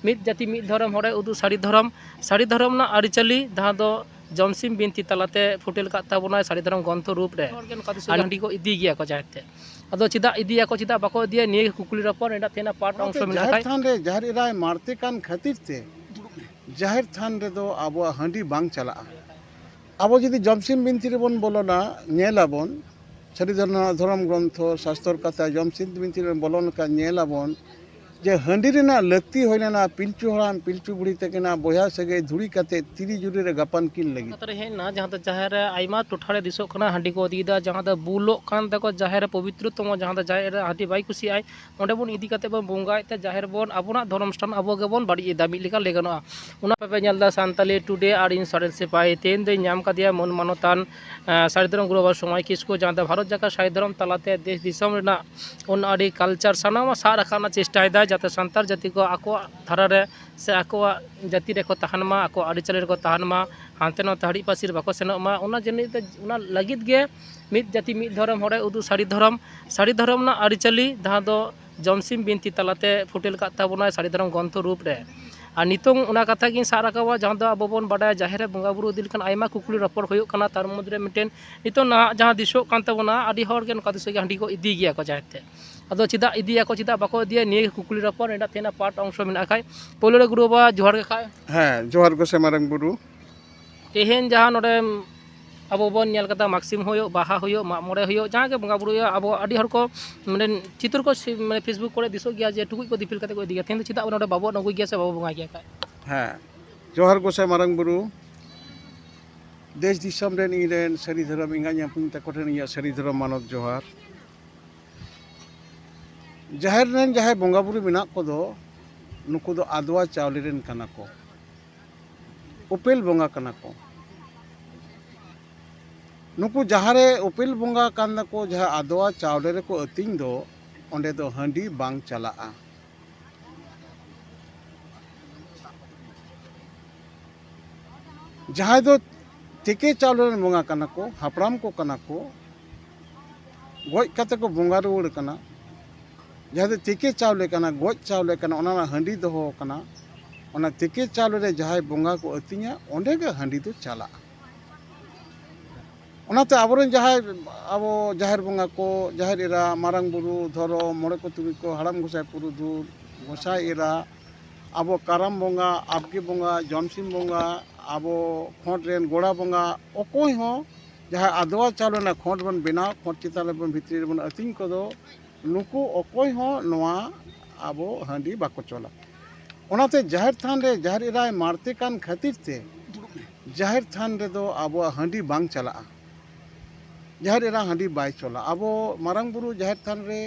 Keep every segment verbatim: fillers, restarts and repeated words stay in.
ᱢᱤᱫ ᱡᱟᱹᱛᱤ ᱢᱤᱫ ᱫᱷᱚᱨᱚᱢ ᱦᱚᱲᱮ ᱩᱫᱩᱜ ᱥᱟᱹᱨᱤ ᱫᱷᱚᱨᱚᱢ, ᱥᱟᱹᱨᱤ ᱫᱷᱚᱨᱚᱢ ᱨᱮᱱᱟᱜ ᱟᱹᱨᱤᱪᱟᱹᱞᱤ ᱡᱟᱦᱟᱸ ᱫᱚ ᱡᱚᱢᱥᱤᱢ ᱵᱤᱱᱛᱤ ᱛᱟᱞᱟᱛᱮ ᱯᱷᱩᱴᱮᱞ ᱠᱟᱫ ᱛᱟᱵᱚᱱᱟᱭ ᱥᱟᱹᱨᱤ ᱫᱷᱚᱨᱚᱢ ᱜᱨᱚᱱᱛᱷᱚ ᱨᱩᱯ ᱨᱮ᱾ ᱦᱚᱲ ᱜᱮ ᱱᱚᱝᱠᱟ ᱫᱚ ᱟᱨ ᱦᱟᱺᱰᱤ ᱠᱚ ᱤᱫᱤ ᱜᱮᱭᱟ ᱠᱚ ᱡᱟᱦᱮᱨ ᱛᱮ᱾ ᱟᱫᱚ ᱪᱮᱫᱟᱜ ᱤᱫᱤᱭᱟᱠᱚ, ᱪᱮᱫᱟᱜ ᱵᱟᱠᱚ ᱤᱫᱤᱭᱟ, ᱱᱤᱭᱟᱹ ᱜᱮ ᱠᱩᱠᱞᱤ ᱨᱚᱯᱚᱲ᱾ ᱮᱸᱰᱮ ᱛᱮᱦᱮᱧᱟᱜ ᱯᱟᱨᱴ ᱚᱱᱟᱛᱮ ᱚᱝᱥᱚ ᱢᱮᱱᱟᱜ ᱡᱟᱦᱮᱨ ᱠᱷᱟᱡ᱾ ᱛᱷᱟᱱ ᱨᱮ ᱡᱟᱦᱮᱨ ᱮᱨᱟᱭ ᱢᱟᱨᱛᱮ ᱠᱟᱱ ᱠᱷᱟᱹᱛᱤᱨ ᱛᱮ ᱡᱟᱦᱮᱨ ᱛᱷᱟᱱ ᱨᱮᱫᱚ ᱟᱵᱚᱣᱟᱜ ᱦᱟᱺᱰᱤ ᱵᱟᱝ ᱪᱟᱞᱟᱜᱼᱟ᱾ ᱟᱵᱚ ᱡᱩᱫᱤ ᱡᱚᱢᱥᱤᱢ ᱵᱤᱱᱛᱤ ᱨᱮᱵᱚᱱ ᱵᱚᱞᱚᱱᱟ, ᱧᱮᱞᱟᱵᱚᱱ ᱥᱟᱹᱨᱤ ᱫᱷᱚᱨᱚᱢ, ᱫᱷᱚᱨᱚᱢ ᱜᱨᱚᱱᱛᱷᱚ ᱥᱟᱥᱛᱚᱨ ᱠᱟᱛᱷᱟ ᱡᱚᱢᱥᱤᱢ ᱵᱤᱱᱛᱤ ᱨᱮᱵᱚᱱ ᱵᱚᱞᱚᱱ ᱠᱷᱟᱱ ᱧᱮᱞᱟᱵᱚᱱ ᱡᱮ ᱦᱟᱺᱰᱤ ᱨᱮᱱᱟᱜ ᱞᱟᱹᱠᱛᱤ ᱦᱩᱭ ᱞᱮᱱᱟ ᱯᱤᱞᱪᱩ ᱦᱟᱲᱟᱢ ᱯᱤᱞᱪᱩ ᱵᱩᱲᱦᱤ ᱛᱟᱹᱠᱤᱱᱟᱜ ᱵᱚᱭᱦᱟ ᱥᱟᱹᱜᱟᱹᱭ ᱫᱷᱩᱲᱤ ᱠᱟᱛᱮ ᱛᱤᱨᱤ ᱡᱩᱨᱤ ᱨᱮ ᱜᱟᱯᱟᱱ ᱠᱤᱱ ᱞᱟᱹᱜᱤᱫ᱾ ᱠᱟᱛᱷᱟ ᱨᱮ ᱦᱮᱡ ᱮᱱᱟ, ᱡᱟᱦᱟᱸ ᱫᱚ ᱡᱟᱦᱮᱨ ᱨᱮ ᱟᱭᱢᱟ ᱴᱚᱴᱷᱟ ᱨᱮ ᱫᱤᱥᱚᱜ ᱠᱟᱱᱟ ᱦᱟᱺᱰᱤ ᱠᱚ ᱤᱫᱤᱭᱮᱫᱟ, ᱡᱟᱦᱟᱸ ᱫᱚ ᱵᱩᱞᱚᱜ ᱠᱟᱱ ᱛᱟᱠᱚ ᱡᱟᱦᱮᱨ ᱨᱮ ᱯᱚᱵᱤᱛᱨᱚᱛᱚᱢᱚ, ᱡᱟᱦᱟᱸ ᱫᱚ ᱡᱟᱦᱮᱨ ᱨᱮ ᱦᱟᱺᱰᱤ ᱵᱟᱭ ᱠᱩᱥᱤᱭᱟᱜᱼᱟᱭ, ᱚᱸᱰᱮ ᱵᱚᱱ ᱤᱫᱤ ᱠᱟᱛᱮ ᱵᱚᱱ ᱵᱚᱸᱜᱟᱭᱮᱫ ᱛᱮ ᱡᱟᱦᱮᱨ ᱵᱚᱱ ᱟᱵᱚᱱᱟᱜ ᱫᱷᱚᱨᱚᱢ ᱥᱛᱷᱟᱱ ᱟᱵᱚ ᱜᱮᱵᱚᱱ ᱵᱟᱹᱲᱤᱡ ᱮᱫᱟ ᱢᱤᱫ ᱞᱮᱠᱟ ᱞᱟᱹᱭ ᱜᱟᱱᱚᱜᱼᱟ᱾ ᱚᱱᱟ ᱯᱮ ᱧᱮᱞ ᱮᱫᱟ ᱥᱟᱱᱛᱟᱞᱤ ᱴᱩᱰᱮ ᱟᱨ ᱤᱧ ᱥᱚᱨᱮᱱ ᱥᱤᱯᱟᱦᱤ᱾ ᱛᱮᱦᱮᱧ ᱫᱚᱧ ᱧᱟᱢ ᱠᱟᱫᱮᱭᱟ ᱢᱟᱹᱱ ᱢᱟᱱᱚᱛᱟᱱ, ᱮᱸ, ᱥᱟᱹᱨᱤ ᱫᱷᱚᱨᱚᱢ ᱜᱩᱨᱩ ᱵᱟᱵᱟ ᱥᱚᱢᱟᱭ ᱠᱤᱥᱠᱩ, ᱡᱟᱦᱟᱸ ᱫᱚ ᱵᱷᱟᱨᱚᱛ ᱡᱟᱠᱟᱛ ᱥᱟᱹᱨᱤ ᱫᱷᱚᱨᱚᱢ ᱛᱟᱞᱟᱛᱮ ᱫᱮᱥ ᱫᱤᱥᱚᱢ ᱨᱮᱱᱟᱜ ᱚᱱᱟ ᱟᱹᱰᱤ ᱠᱟᱞᱪᱟᱨ ᱥᱟᱱᱟᱢᱟᱜ ᱥᱟᱵ ᱨᱟᱠᱟᱵ ᱨᱮᱱᱟᱜ ᱪᱮᱥᱴᱟᱭᱮᱫᱟᱭ, ᱡᱟᱛᱮ ᱥᱟᱱᱛᱟᱲ ᱡᱟᱹᱛᱤ ᱠᱚ ᱟᱠᱚᱣᱟᱜ ᱫᱷᱟᱨᱟ ᱨᱮ ᱥᱮ ᱟᱠᱚᱣᱟᱜ ᱡᱟᱹᱛᱤ ᱨᱮᱠᱚ ᱛᱟᱦᱮᱱ ᱢᱟ, ᱟᱠᱚᱣᱟᱜ ᱟᱹᱨᱤᱪᱟᱹᱞᱤ ᱨᱮᱠᱚ ᱛᱟᱦᱮᱱ ᱢᱟ, ᱦᱟᱱᱛᱮ ᱱᱟᱛᱮ ᱦᱟᱹᱲᱤᱡ ᱯᱟᱹᱥᱤᱨ ᱵᱟᱠᱚ ᱥᱮᱱᱚᱜ ᱢᱟ᱾ ᱚᱱᱟ ᱡᱟᱹᱱᱤᱡ ᱛᱮ, ᱚᱱᱟ ᱞᱟᱹᱜᱤᱫ ᱜᱮ ᱢᱤᱫ ᱡᱟᱹᱛᱤ ᱢᱤᱫ ᱫᱷᱚᱨᱚᱢ ᱦᱚᱲᱮ ᱩᱫᱩᱜ ᱥᱟᱹᱨᱤ ᱫᱷᱚᱨᱚᱢ, ᱥᱟᱹᱨᱤ ᱫᱷᱚᱨᱚᱢ ᱨᱮᱱᱟᱜ ᱟᱹᱨᱤᱪᱟᱹᱞᱤ ᱡᱟᱦᱟᱸ ᱫᱚ ᱡᱚᱢᱥᱤᱢ ᱵᱤᱱᱛᱤ ᱛᱟᱞᱟᱛᱮ ᱯᱷᱩᱴᱮᱞ ᱠᱟᱫ ᱛᱟᱵᱚᱱᱟᱭ ᱥᱟᱹᱨᱤ ᱫᱷᱚᱨᱚᱢ ᱜᱨᱚᱱᱛᱷᱚ ᱨᱩᱯ ᱨᱮ᱾ ᱟᱨ ᱱᱤᱛᱚᱝ ᱚᱱᱟ ᱠᱟᱛᱷᱟ ᱜᱤᱧ ᱥᱟᱵ ᱨᱟᱠᱟᱵᱟ, ᱡᱟᱦᱟᱸ ᱫᱚ ᱟᱵᱚ ᱵᱚᱱ ᱵᱟᱰᱟᱭᱟ ᱡᱟᱦᱮᱨ ᱨᱮ ᱵᱚᱸᱜᱟ ᱵᱩᱨᱩ ᱤᱫᱤ ᱞᱮᱠᱷᱟᱱ ᱟᱭᱢᱟ ᱠᱩᱠᱞᱤ ᱨᱚᱯᱚᱲ ᱦᱩᱭᱩᱜ ᱠᱟᱱᱟ᱾ ᱛᱟᱨ ᱢᱩᱫᱽᱨᱮ ᱢᱤᱫᱴᱮᱱ ᱱᱤᱛᱚᱜ ᱱᱟᱦᱟᱜ ᱡᱟᱦᱟᱸ ᱫᱤᱥᱚᱜ ᱠᱟᱱ ᱛᱟᱵᱚᱱᱟ, ᱟᱹᱰᱤ ᱦᱚᱲ ᱜᱮ ᱱᱚᱝᱠᱟ ᱫᱤᱥᱚᱜ ᱜᱮ ᱦᱟᱺᱰᱤ ᱠᱚ ᱤᱫᱤ ᱜᱮᱭᱟ ᱠᱚ ᱡᱟᱦᱮᱨ ᱛᱮ᱾ ᱟᱫᱚ ᱪᱮᱫᱟᱜ ᱤᱫᱤᱭᱟᱠᱚ, ᱪᱮᱫᱟᱜ ᱵᱟᱠᱚ ᱤᱫᱤᱭᱟ, ᱱᱤᱭᱟᱹ ᱜᱮ ᱠᱩᱠᱞᱤ ᱨᱚᱯᱚᱲ᱾ ᱮᱸᱰᱮ ᱛᱮᱦᱮᱧᱟᱜ ᱯᱟᱨᱴ ᱚᱝᱥᱚ ᱢᱮᱱᱟᱜ ᱠᱷᱟᱡ᱾ ᱯᱳᱭᱞᱳ ᱨᱮ ᱜᱩᱨᱩ ᱵᱟᱵᱟ ᱡᱚᱦᱟᱨ ᱜᱮ ᱠᱷᱟᱡ᱾ ᱦᱮᱸ, ᱡᱚᱦᱟᱨ ᱜᱚᱸᱥᱟᱭ ᱢᱟᱨᱟᱝ ᱵᱩᱨᱩ᱾ ᱛᱮᱦᱮᱧ ᱡᱟᱦᱟᱸ ᱱᱚᱰᱮ ᱟᱵᱚ ᱵᱚᱱ ᱧᱮᱞ ᱠᱟᱫᱟ, ᱢᱟᱜᱽ ᱥᱤᱢ ᱦᱩᱭᱩᱜ, ᱵᱟᱦᱟ ᱦᱩᱭᱩᱜ, ᱢᱟᱜ ᱢᱚᱬᱮ ᱦᱩᱭᱩᱜ, ᱡᱟᱦᱟᱸ ᱜᱮ ᱵᱚᱸᱜᱟ ᱵᱩᱨᱩ ᱦᱩᱭᱩᱜ, ᱟᱵᱚ ᱟᱹᱰᱤ ᱦᱚᱲ ᱠᱚ ᱢᱟᱱᱮ ᱪᱤᱛᱟᱹᱨ ᱠᱚ ᱥᱤ-, ᱢᱟᱱᱮ Facebook ᱠᱚᱨᱮ ᱫᱤᱥᱟᱹᱜ ᱜᱮᱭᱟ ᱡᱮ ᱴᱩᱠᱩᱡ ᱠᱚ ᱫᱤᱯᱤᱞ ᱠᱟᱛᱮ ᱠᱚ ᱤᱫᱤ ᱜᱮᱭᱟ᱾ ᱛᱮᱦᱮᱧ ᱫᱚ ᱪᱮᱫᱟᱜ ᱱᱚᱰᱮ ᱵᱟᱵᱚᱱ ᱟᱹᱜᱩᱭ ᱜᱮᱭᱟ ᱥᱮ ᱵᱟᱵᱚ ᱵᱚᱸᱜᱟᱭ ᱜᱮᱭᱟ ᱠᱷᱟᱡ? ᱦᱮᱸ, ᱡᱚᱦᱟᱨ ᱜᱚᱸᱥᱟᱭ ᱢᱟᱨᱟᱝ ᱵᱩᱨᱩ᱾ ᱫᱮᱥ ᱫᱤᱥᱚᱢ ᱨᱮᱱ ᱤᱧ ᱨᱮᱱ ᱥᱟᱹᱨᱤ ᱫᱷᱚᱨᱚᱢ ᱮᱸᱜᱟᱧ ᱟᱹᱯᱩᱧ ᱛᱟᱠᱚ ᱴᱷᱮᱱ ᱤᱧᱟᱹᱜ ᱥᱟᱹᱨᱤ ᱫᱷᱚᱨᱚᱢ ᱢᱟᱱᱚᱛ ᱡᱚᱦᱟᱨ᱾ ᱡᱟᱦᱮᱨ ᱨᱮᱱ ᱡᱟᱦᱟᱸᱭ ᱵᱚᱸᱜᱟ ᱵᱩᱨᱩ ᱢᱮᱱᱟᱜ ᱠᱚᱫᱚ, ᱱᱩᱠᱩ ᱫᱚ ᱟᱫᱽᱣᱟ ᱪᱟᱣᱞᱮ ᱨᱮᱱ ᱠᱟᱱᱟ ᱠᱚ, ᱩᱯᱮᱞ ᱵᱚᱸᱜᱟ ᱠᱟᱱᱟ ᱠᱚ᱾ ᱱᱩᱠᱩ ᱡᱟᱦᱟᱸ ᱨᱮ ᱩᱯᱮᱞ ᱵᱚᱸᱜᱟ ᱠᱟᱱ ᱫᱚᱠᱚ, ᱡᱟᱦᱟᱸ ᱟᱫᱽᱣᱟ ᱪᱟᱣᱞᱮ ᱨᱮᱠᱚ ᱟᱹᱛᱤᱧ ᱫᱚ, ᱚᱸᱰᱮ ᱫᱚ ᱦᱟᱺᱰᱤ ᱵᱟᱝ ᱪᱟᱞᱟᱜᱼᱟ᱾ ᱡᱟᱦᱟᱸᱭ ᱫᱚ ᱛᱮᱠᱮ ᱪᱟᱣᱞᱮ ᱨᱮᱱ ᱵᱚᱸᱜᱟ ᱠᱟᱱᱟ ᱠᱚ, ᱦᱟᱯᱲᱟᱢ ᱠᱚ ᱠᱟᱱᱟ ᱠᱚ, ᱜᱚᱡ ᱠᱟᱛᱮ ᱠᱚ ᱵᱚᱸᱜᱟ ᱨᱩᱣᱟᱹᱲ ᱠᱟᱱᱟ, ᱡᱟᱦᱟᱸ ᱫᱚ ᱛᱤᱠᱤ ᱪᱟᱣᱞᱮ ᱠᱟᱱᱟ, ᱜᱚᱡ ᱪᱟᱣᱞᱮ ᱠᱟᱱᱟ, ᱚᱱᱟ ᱨᱮᱱᱟᱜ ᱦᱟᱺᱰᱤ ᱫᱚᱦᱚ ᱟᱠᱟᱱᱟ, ᱚᱱᱟ ᱛᱤᱠᱤ ᱪᱟᱣᱞᱮ ᱨᱮ ᱡᱟᱦᱟᱸᱭ ᱵᱚᱸᱜᱟ ᱠᱚ ᱟᱹᱛᱤᱧᱟ, ᱚᱸᱰᱮ ᱜᱮ ᱦᱟᱺᱰᱤ ᱫᱚ ᱪᱟᱞᱟᱜᱼᱟ᱾ ᱚᱱᱟᱛᱮ ᱟᱵᱚᱨᱮᱱ ᱡᱟᱦᱟᱸᱭ, ᱟᱵᱚ ᱡᱟᱦᱮᱨ ᱵᱚᱸᱜᱟ ᱠᱚ, ᱡᱟᱦᱮᱨ ᱮᱨᱟ, ᱢᱟᱨᱟᱝ ᱵᱩᱨᱩ, ᱫᱷᱚᱨᱚᱢ, ᱢᱚᱬᱮ ᱠᱚ ᱛᱩᱨᱩᱭ ᱠᱚ, ᱦᱟᱲᱟᱢ ᱜᱚᱸᱥᱟᱭ ᱯᱩᱨᱩᱫᱷᱩᱞ, ᱜᱚᱸᱥᱟᱭ ᱮᱨᱟ, ᱟᱵᱚ ᱠᱟᱨᱟᱢ ᱵᱚᱸᱜᱟ, ᱟᱵᱜᱮ ᱵᱚᱸᱜᱟ, ᱡᱚᱢᱥᱤᱢ ᱵᱚᱸᱜᱟ, ᱟᱵᱚ ᱠᱷᱚᱸᱰ ᱨᱮᱱ ᱜᱚᱲᱟ ᱵᱚᱸᱜᱟ, ᱚᱠᱚᱭ ᱦᱚᱸ ᱡᱟᱦᱟᱸ ᱟᱫᱣᱟ ᱪᱟᱣᱞᱮ ᱨᱮᱱᱟᱜ ᱠᱷᱚᱸᱰ ᱵᱚᱱ ᱵᱮᱱᱟᱣ, ᱠᱷᱚᱸᱰ ᱪᱮᱛᱟᱱ ᱨᱮᱵᱚᱱ, ᱵᱷᱤᱛᱨᱤ ᱨᱮᱵᱚᱱ ᱟᱹᱛᱤᱧ ᱠᱚᱫᱚ, ᱱᱩᱠᱩ ᱚᱠᱚᱭ ᱦᱚᱸ ᱱᱚᱣᱟ ᱟᱵᱚ ᱦᱟᱺᱰᱤ ᱵᱟᱠᱚ ᱪᱚᱞᱟ᱾ ᱚᱱᱟᱛᱮ ᱡᱟᱦᱮᱨ ᱛᱷᱟᱱ ᱨᱮ ᱡᱟᱦᱮᱨ ᱮᱨᱟᱭ ᱢᱟᱨᱛᱮ ᱠᱟᱱ ᱠᱷᱟᱹᱛᱤᱨ ᱛᱮ ᱡᱟᱦᱮᱨ ᱛᱷᱟᱱ ᱨᱮᱫᱚ ᱟᱵᱚᱣᱟᱜ ᱦᱟᱺᱰᱤ ᱵᱟᱝ ᱪᱟᱞᱟᱜᱼᱟ᱾ ᱡᱟᱦᱮᱨ ᱮᱨᱟ ᱦᱟᱺᱰᱤ ᱵᱟᱭ ᱪᱚᱞᱟ᱾ ᱟᱵᱚ ᱢᱟᱨᱟᱝ ᱵᱩᱨᱩ ᱡᱟᱦᱮᱨ ᱛᱷᱟᱱ ᱨᱮ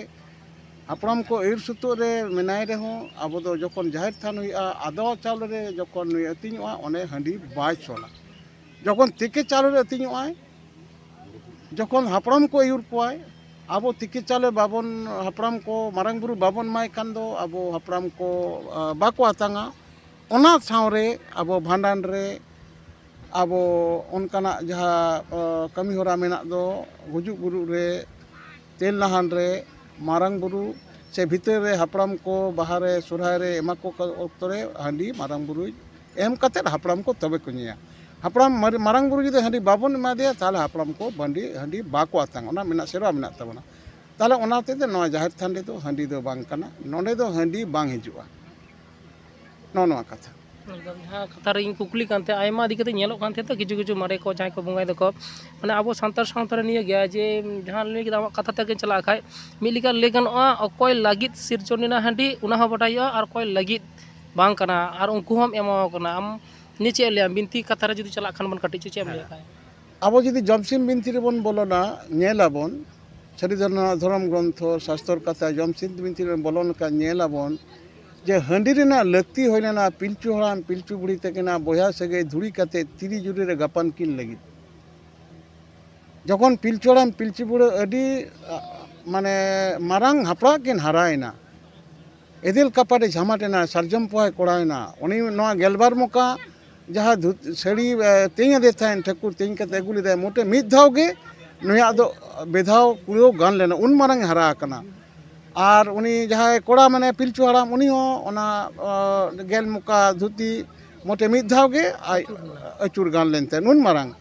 ᱦᱟᱯᱲᱟᱢ ᱠᱚ ᱟᱹᱭᱩᱨ ᱥᱩᱛᱩᱜ ᱨᱮ ᱢᱮᱱᱟᱭ ᱨᱮᱦᱚᱸ, ᱟᱵᱚ ᱫᱚ ᱡᱚᱠᱷᱚᱱ ᱡᱟᱦᱮᱨ ᱛᱷᱟᱱ ᱦᱩᱭᱩᱜᱼᱟ, ᱟᱫᱣᱟ ᱪᱟᱣᱞᱮ ᱨᱮ ᱡᱚᱠᱷᱚᱱ ᱱᱩᱭ ᱟᱹᱛᱤᱧᱚᱜᱼᱟ, ᱚᱱᱮ ᱦᱟᱺᱰᱤ ᱵᱟᱭ ᱪᱚᱞᱟ᱾ ᱡᱚᱠᱷᱚᱱ ᱛᱤᱠᱤ ᱪᱟᱣᱞᱮ ᱨᱮ ᱟᱹᱛᱤᱧᱚᱜᱼᱟᱭ, ᱡᱚᱠᱷᱚᱱ ᱦᱟᱯᱲᱟᱢ ᱠᱚ ᱟᱹᱭᱩᱨ ᱠᱚᱣᱟᱭ, ᱟᱵᱚ ᱛᱤᱠᱤ ᱪᱟᱣᱞᱮ ᱵᱟᱵᱚᱱ, ᱦᱟᱯᱲᱟᱢ ᱠᱚ, ᱢᱟᱨᱟᱝ ᱵᱩᱨᱩ ᱵᱟᱵᱚᱱ ᱮᱢᱟᱭ ᱠᱷᱟᱱ ᱫᱚ ᱟᱵᱚ ᱦᱟᱯᱲᱟᱢ ᱠᱚ, ᱟ, ᱵᱟᱠᱚ ᱟᱛᱟᱝᱟ᱾ ᱚᱱᱟ ᱥᱟᱶᱨᱮ ᱟᱵᱚ ᱵᱷᱟᱸᱰᱟᱱ ᱨᱮ, ᱟᱵᱚ ᱚᱱᱠᱟᱱᱟᱜ ᱡᱟᱦᱟᱸ, ᱟ, ᱠᱟᱹᱢᱤ ᱦᱚᱨᱟ ᱢᱮᱱᱟᱜ ᱫᱚ, ᱜᱩᱡᱩᱜ ᱵᱩᱨᱩᱜ ᱨᱮ, ᱛᱮᱞ ᱱᱟᱦᱟᱱ ᱨᱮ, ᱢᱟᱨᱟᱝ ᱵᱩᱨᱩ ᱥᱮ ᱵᱷᱤᱛᱟᱹᱨ ᱨᱮ ᱦᱟᱯᱲᱟᱢ ᱠᱚ ᱵᱟᱦᱟ ᱨᱮ, ᱥᱚᱨᱦᱟᱭ ᱨᱮ ᱮᱢᱟ ᱠᱚ ᱚᱠᱛᱚ ᱨᱮ ᱦᱟᱺᱰᱤ ᱢᱟᱨᱟᱝ ᱵᱩᱨᱩᱭ ᱮᱢ ᱠᱟᱛᱮᱫ ᱦᱟᱯᱲᱟᱢ ᱠᱚ ᱛᱚᱵᱮ ᱠᱚ ᱧᱩᱭᱟ᱾ ᱦᱟᱯᱲᱟᱢ ᱢᱟᱨ-, ᱢᱟᱨᱟᱝ ᱵᱩᱨᱩ ᱡᱩᱫᱤ ᱦᱟᱺᱰᱤ ᱵᱟᱵᱚᱱ ᱮᱢᱟ ᱫᱮᱭᱟ, ᱛᱟᱦᱚᱞᱮ ᱦᱟᱯᱲᱟᱢ ᱠᱚ ᱵᱟᱺᱰᱤ ᱦᱟᱺᱰᱤ ᱵᱟᱠᱚ ᱟᱛᱟᱝ, ᱚᱱᱟ ᱢᱮᱱᱟᱜ, ᱥᱮᱨᱣᱟ ᱢᱮᱱᱟᱜ ᱛᱟᱵᱚᱱᱟ᱾ ᱛᱟᱦᱚᱞᱮ ᱚᱱᱟ ᱦᱚᱛᱮᱡ ᱛᱮ ᱱᱚᱣᱟ ᱡᱟᱦᱮᱨ ᱛᱷᱟᱱ ᱨᱮᱫᱚ ᱦᱟᱺᱰᱤ ᱫᱚ ᱵᱟᱝ ᱠᱟᱱᱟ, ᱱᱚᱸᱰᱮ ᱫᱚ ᱦᱟᱺᱰᱤ ᱵᱟᱝ ᱦᱤᱡᱩᱜᱼᱟ᱾ ᱱᱚᱜᱼᱚ ᱱᱚᱣᱟ ᱠᱟᱛᱷᱟ᱾ ᱮᱠᱫᱚᱢ, ᱡᱟᱦᱟᱸ ᱠᱟᱛᱷᱟ ᱨᱮ ᱤᱧ ᱠᱩᱠᱞᱤ ᱠᱟᱱ ᱛᱟᱦᱮᱸᱫ, ᱟᱭᱢᱟ ᱤᱫᱤ ᱠᱟᱛᱮ ᱧᱮᱞᱚᱜ ᱠᱟᱱ ᱛᱟᱦᱮᱸᱫ ᱛᱚ, ᱠᱤᱪᱷᱩ ᱠᱤᱪᱷᱩ ᱢᱟᱨᱮ ᱠᱚ ᱡᱟᱦᱟᱸᱭ ᱠᱚ ᱵᱚᱸᱜᱟᱭ ᱫᱟᱠᱚ, ᱢᱟᱱᱮ ᱟᱵᱚ ᱥᱟᱱᱛᱟᱲ ᱥᱟᱶᱛᱟ ᱨᱮ ᱱᱤᱭᱟᱹ ᱜᱮᱭᱟ ᱡᱮ, ᱡᱟᱦᱟᱸ ᱞᱟᱹᱭ ᱠᱮᱫᱟ ᱟᱢᱟᱜ ᱠᱟᱛᱷᱟ ᱛᱮᱜᱮ ᱪᱟᱞᱟᱜ ᱠᱷᱟᱡ, ᱢᱤᱫ ᱞᱮᱠᱟ ᱞᱟᱹᱭ ᱜᱟᱱᱚᱜᱼᱟ, ᱚᱠᱚᱭ ᱞᱟᱹᱜᱤᱫ ᱥᱤᱨᱡᱚᱱ ᱮᱱᱟ ᱦᱟᱺᱰᱤ, ᱚᱱᱟ ᱦᱚᱸ ᱵᱟᱰᱟᱭᱚᱜᱼᱟ, ᱟᱨ ᱚᱠᱚᱭ ᱞᱟᱹᱜᱤᱫ ᱵᱟᱝ ᱠᱟᱱᱟ, ᱟᱨ ᱩᱱᱠᱩ ᱦᱚᱸᱢ ᱮᱢᱟᱣ ᱠᱟᱱᱟ᱾ ᱟᱢ ᱱᱤᱭᱟᱹ ᱪᱮᱫ ᱮᱢ ᱞᱟᱹᱭᱟ? ᱵᱤᱱᱛᱤ ᱠᱟᱛᱷᱟ ᱨᱮ ᱡᱩᱫᱤ ᱪᱟᱞᱟᱜ ᱠᱷᱟᱱ ᱵᱚᱱ ᱠᱟᱹᱴᱤᱡ, ᱪᱮᱫ ᱮᱢ ᱞᱟᱹᱭᱟ? ᱟᱵᱚ ᱡᱩᱫᱤ ᱡᱚᱢᱥᱤᱢ ᱵᱤᱱᱛᱤ ᱨᱮᱵᱚᱱ ᱵᱚᱞᱚᱱᱟ, ᱧᱮᱞᱟᱵᱚᱱ, ᱥᱟᱹᱨᱤ ᱫᱷᱚᱨᱚᱢ, ᱫᱷᱚᱨᱚᱢ ᱜᱨᱚᱱᱛᱷᱚ, ᱥᱟᱥᱛᱚᱨ ᱠᱟᱛᱷᱟ, ᱡᱚᱢᱥᱤᱢ ᱵᱤᱱᱛᱤ ᱨᱮᱵᱚᱱ ᱵᱚᱞᱚᱱ ᱠᱷᱟᱱ ᱧᱮᱞᱟᱵᱚᱱ ᱡᱮ ᱦᱟᱺᱰᱤ ᱨᱮᱱᱟᱜ ᱞᱟᱹᱠᱛᱤ ᱦᱩᱭ ᱞᱮᱱᱟ ᱯᱤᱞᱪᱩ ᱦᱟᱲᱟᱢ, ᱯᱤᱞᱪᱩ ᱵᱩᱲᱦᱤ ᱛᱟᱹᱠᱤᱱᱟᱜ ᱵᱚᱭᱦᱟ ᱥᱟᱹᱜᱟᱹᱭ ᱫᱷᱩᱲᱤ ᱠᱟᱛᱮ ᱛᱤᱨᱤ ᱡᱩᱨᱤ ᱨᱮ ᱜᱟᱯᱟᱱ ᱠᱤᱱ ᱞᱟᱹᱜᱤᱫ᱾ ᱡᱚᱠᱷᱚᱱ ᱯᱤᱞᱪᱩ ᱦᱟᱲᱟᱢ, ᱯᱤᱞᱪᱩ ᱵᱩᱲᱦᱤ ᱟᱹᱰᱤ, ᱟ, ᱢᱟᱱᱮ, ᱢᱟᱨᱟᱝ ᱦᱟᱯᱲᱟᱜ ᱠᱤᱱ ᱦᱟᱨᱟᱭᱮᱱᱟ, ᱮᱫᱮᱞ ᱠᱟᱯᱟᱴᱮ ᱡᱷᱟᱢᱟᱴ ᱮᱱᱟ, ᱥᱟᱨᱡᱚᱢ ᱯᱚᱦᱟᱭ ᱠᱚᱲᱟᱣᱮᱱᱟ᱾ ᱩᱱᱤ ᱱᱚᱣᱟ ᱜᱮᱞᱵᱟᱨ ᱢᱚᱠᱟ ᱡᱟᱦᱟᱸ ᱫᱷᱩᱛ-, ᱥᱟᱹᱲᱤ, ᱮ, ᱛᱮᱧ ᱟᱫᱮ ᱛᱟᱦᱮᱸᱱ, ᱴᱷᱟᱹᱠᱩᱨ ᱛᱮᱧ ᱠᱟᱛᱮ ᱟᱹᱜᱩ ᱞᱮᱫᱟᱭ, ᱢᱚᱴᱮ ᱢᱤᱫ ᱫᱷᱟᱣ ᱜᱮ ᱱᱩᱭᱟᱜ ᱫᱚ ᱵᱮᱫᱷᱟᱣ ᱠᱩᱲᱟᱹᱣ ᱜᱟᱱ ᱞᱮᱱᱟ, ᱩᱱ ᱢᱟᱨᱟᱝ ᱮ ᱦᱟᱨᱟ ᱟᱠᱟᱱᱟ᱾ ᱟᱨ ᱩᱱᱤ ᱡᱟᱦᱟᱸᱭ ᱠᱚᱲᱟ ᱢᱟᱱᱮ ᱯᱤᱞᱪᱩ ᱦᱟᱲᱟᱢ, ᱩᱱᱤ ᱦᱚᱸ ᱚᱱᱟ ᱜᱮᱞ ᱢᱚᱠᱟ ᱫᱷᱩᱛᱤ ᱢᱚᱴᱮ ᱢᱤᱫ ᱫᱷᱟᱣ ᱜᱮ ᱟᱡ ᱟᱹᱪᱩᱨ ᱜᱟᱱ ᱞᱮᱱ ᱛᱟᱭᱟ, ᱱᱩᱱ ᱢᱟᱨᱟᱝ᱾